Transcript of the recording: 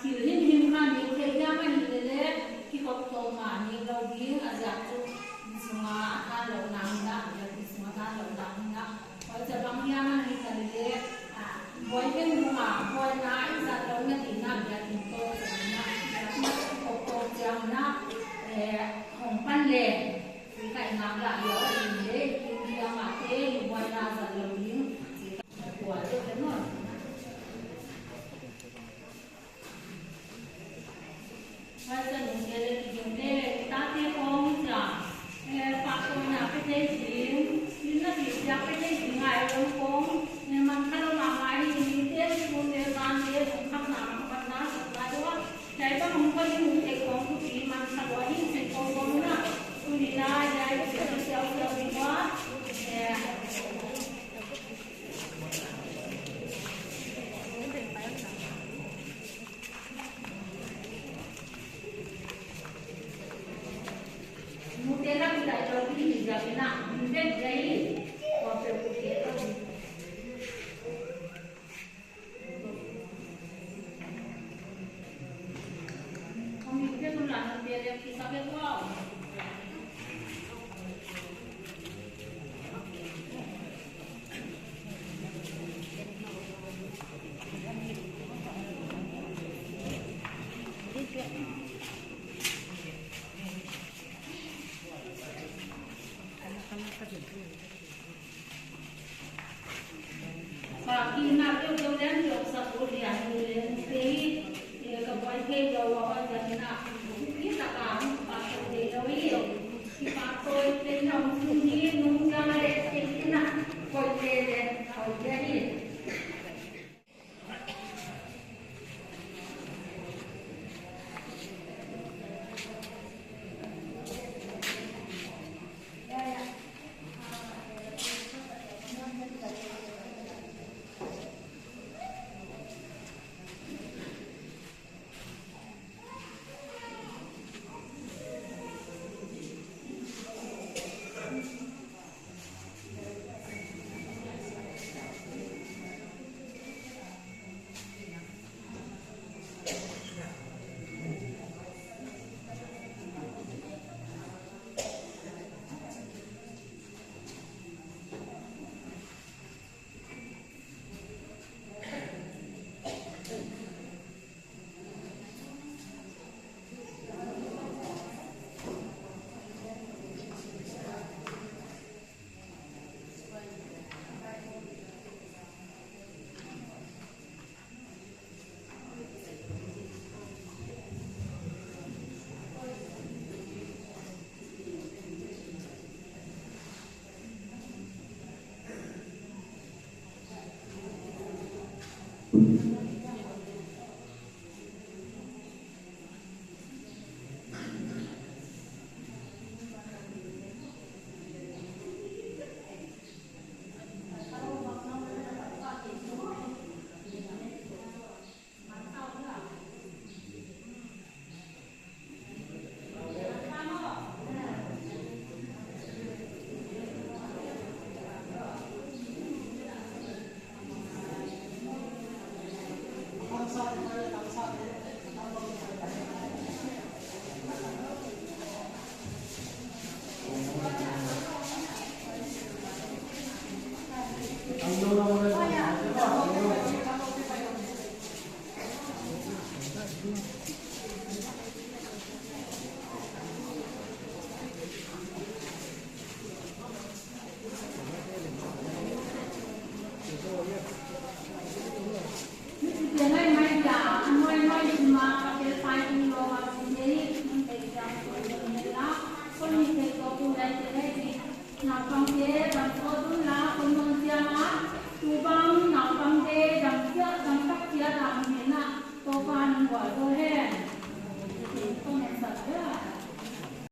Thil hlim hlim kha ni thei hiam a nih le le khi kawp tawh ma ni lo ding a ziak chu inchunga a tan loh nang ina a ziak inchunga tan loh nang ina hawi che bang hiam a ni ka ni le buai heng hmunga buai na a inzat lo na tih na biak in tawk chiang ina biak na khi kawp tawk chiang ina hawng pan le tui ka ingak lah liau a ni le in hiam ah te buai na a zat lo ding chi ka kual deuh le maw.